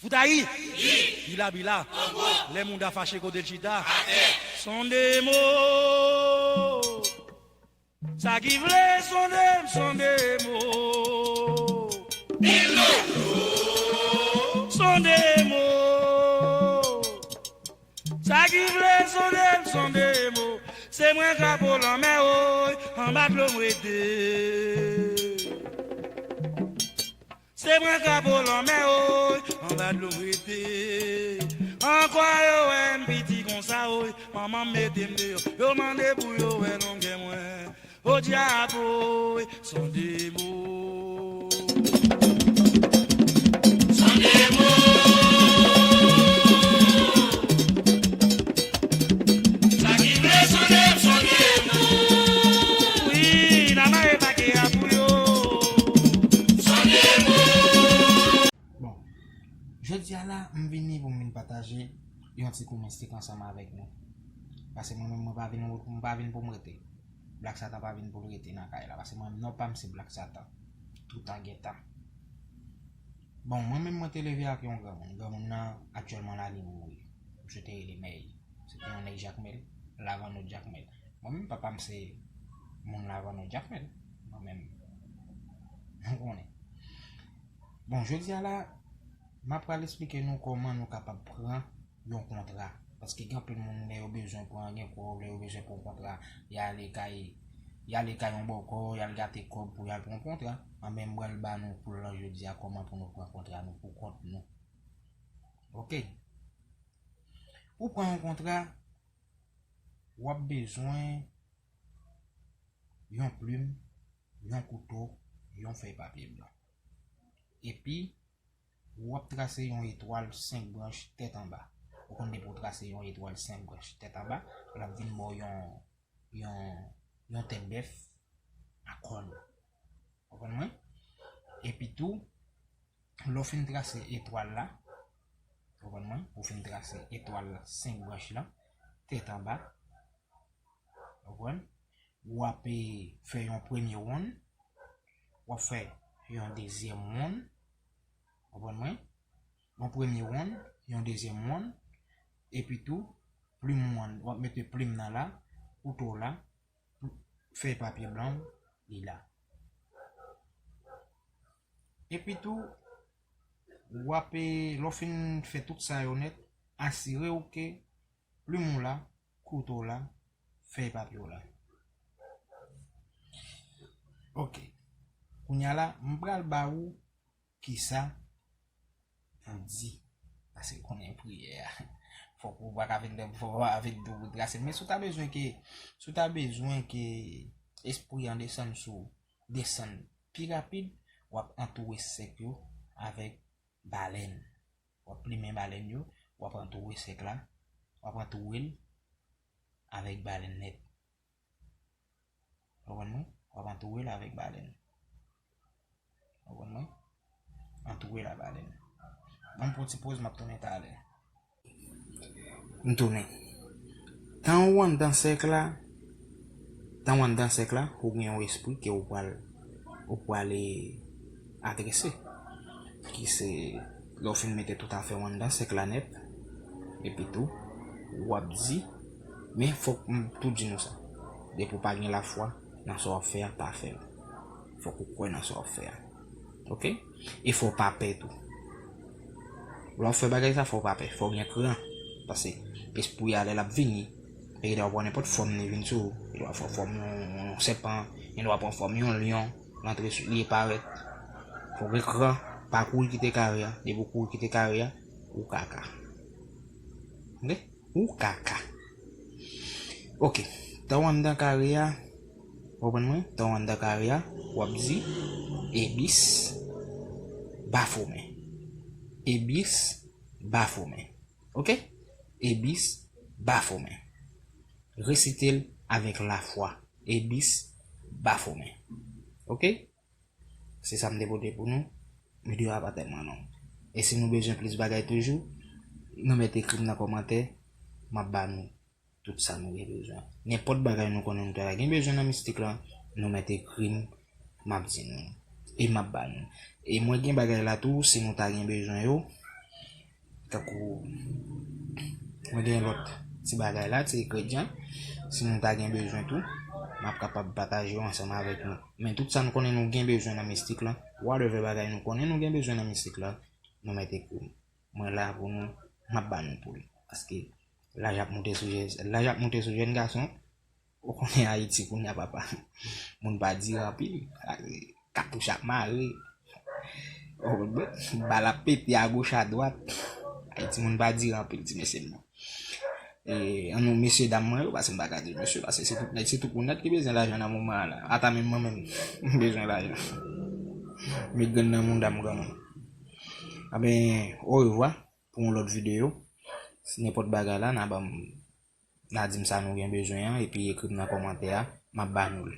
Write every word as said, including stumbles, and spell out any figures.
Fout a ri! Bila, bila. Lè mouda fache kote l chita. Sonde mo. Sa ki vle sonde m, sonde mo. Sonde mo. Sa ki vle sonde m, sonde mo. Se mwen krapo lanmè, oy, anba dlo m rete. Se mwen krapo lanmè, oy, anba dlo m rete. Ankò yo wè m piti konsa, oy, manman m mete m deyò. Yo mande pou yo wè longè mwen. O dyaboy, sonde mo. Sonde mo. Sa ki vle sonde, sonde mo. Wi, n a mare pake a pou yo. Sonde mo. Bon, jodi a la, m vini pou m vin pataje yon ti kou mistik ansanm avèk nou. Paske mwen menm, mwen pa vin, mwen pa vin pou m rete. Black Satan pa vin pou l rete nan kay la. Paske mwen, non pa m se Black Satan. Toutan gentan. Bon, mwen menm, mwen te leve ak yon granmoun. Granmoun nan, aktyèlman la, li mouri. Misye te rele Mèy. Se te yon nèg Jakmèl, Lavanno Jakmèl. Mwen menm, papa m se moun Lavanno Jakmèl. Mwen menm, nou konnen. Bon, jodi a la, m ap pral esplike nou kòman nou kapab pran yon kontra. Paske gen anpil moun, lè yo bezwen pran, gen kòb, lè yo bezwen pran kontra, y ale kay, y ale kay yon bòkò, y al gate kòb pou y al pran kontra. Anben, m pral ba nou kou l lan jodi a, kòman pou nou pran kontra nou pou kont nou. Oke. Pou pran yon kontra, w ap bezwen yon plim, yon kouto, yon fèy papye blan. Epi, w ap trase yon etwal senk branch tèt anba. Ou konn depi w trase yon etwal senk branch tèt anba, l ap vin ba w yon, yon, yon tèt bèf a kòn. Konprann mwen? Epi tou, lè w fin trase etwal la, konprann mwen? Ou fin trase etwal la, senk branch lan, tèt anba, konprann? W ap, eh, fè yon premye wonn, w ap fè yon dezyèm wonn, konprann mwen? Yon premye wonn, yon dezyèm wonn, epi tou, plim wonn, w ap mete plim nan la, kouto la, fèy papye blan, li la. Epi tou, w ap, eh, lè w fin fè tout sa yo nèt, asire w ke plim ou la, kouto w la, fèy papye w la. Oke. Kounye a la, m pral ba ou kisa pou di. Paske konnen priyè a, fòk ou pa ka vin, fòk ou pa vin tou pou trase. Men si w ta bezwen ke, si w ta bezwen ke espri an desann sou, desann pi rapid, w ap antoure sèk yo avèk balèn. W ap plimen balèn yo, w ap antoure sèk la, w ap antoure l avèk balèn nèt. Konprann mwen? W ap antoure l avèk balèn. Konprann mwen? Antoure l a balèn. Ban m pran ti poz, m ap tounen talè. M tounen. Tan ou anndan sèk la, tan ou anndan sèk la, ou gen yon espri ke ou pral, ou pral, eh, adrese. Ki se, lè w fin mete tout afè w anndan sèk la nèt, epi tou, w ap di, men fòk m tou di nou sa. Depi w pa gen lafwa nan sa w ap fè a, pa fè l. Fòk ou kwè nan sa w ap fè a. Oke? E fò w pa pè tou. Lè w ap fè bagay sa, fò w pa pè. Fò w gen kran. Paske espri a, lè l ap vini, li gen dwa pran nenpòt fòm li vin sou ou. Li gen dwa pran fòm yon, yon sèpan, li gen dwa pran fòm yon lyon, l antre sou, li parèt. Fò w gen kran, pa kouri kite kare a. Depi w kouri kite kare a, ou kaka. Oke? Ou kaka. Oke. Tan w anndan kare a, w konprann mwen? Tan w anndan kare a, w ap di, Ebis, Bafomen. Ebis, Bafomen. Oke? Ebis, Bafomen. Resite l avèk lafwa. Ebis, Bafomen. Oke? Se sa m te pote pou nou. Videyo a pa tèlman long. E si nou bezwen plis bagay toujou, nou mèt ekri m nan kòmantè, m ap ba nou tout sa nou gen bezwen. Nenpòt bagay nou konnen nou ta gen bezwen nan mistik la, nou mèt ekri m, m ap di nou. E m ap ba nou. E mwen gen bagay la tou, si nou ta gen bezwen yo, Tankou mwen gen lòt ti bagay la, ti engredyan. Si nou ta gen bezwen tou, m ap kapab pataje yo ansanm avèk nou. Men tout sa nou konnen nou gen bezwen nan mistik lan, whatever bagay nou konnen nou gen bezwen nan mistik lan, nou mèt ekri m. Mwen la pou nou, m ap ba nou pou l. Paske laj ap moute sou jèn, laj ap moute sou jèn gason. Ou konnen Ayiti kounye a, papa. Moun pa di anpil. Katouch ap mare. Bal ap pete agoch adwat. Ayiti moun pa di anpil, ti mesye m. E, an nou mesye dam mwen yo, paske m pa ka di mesye, paske se tout nèg, se tout moun nèt ki bezwen lajan nan moman an la. Ata menm mwen menm, m bezwen lajan. Met grenn nan mouda m granmoun. Aben, orevwa pou yon lòt videyo. Si nenpòt bagay la, n a ban m, n a di m sa nou gen bezwen an, epi ekri m nan kòmantè a, m ap ba nou l.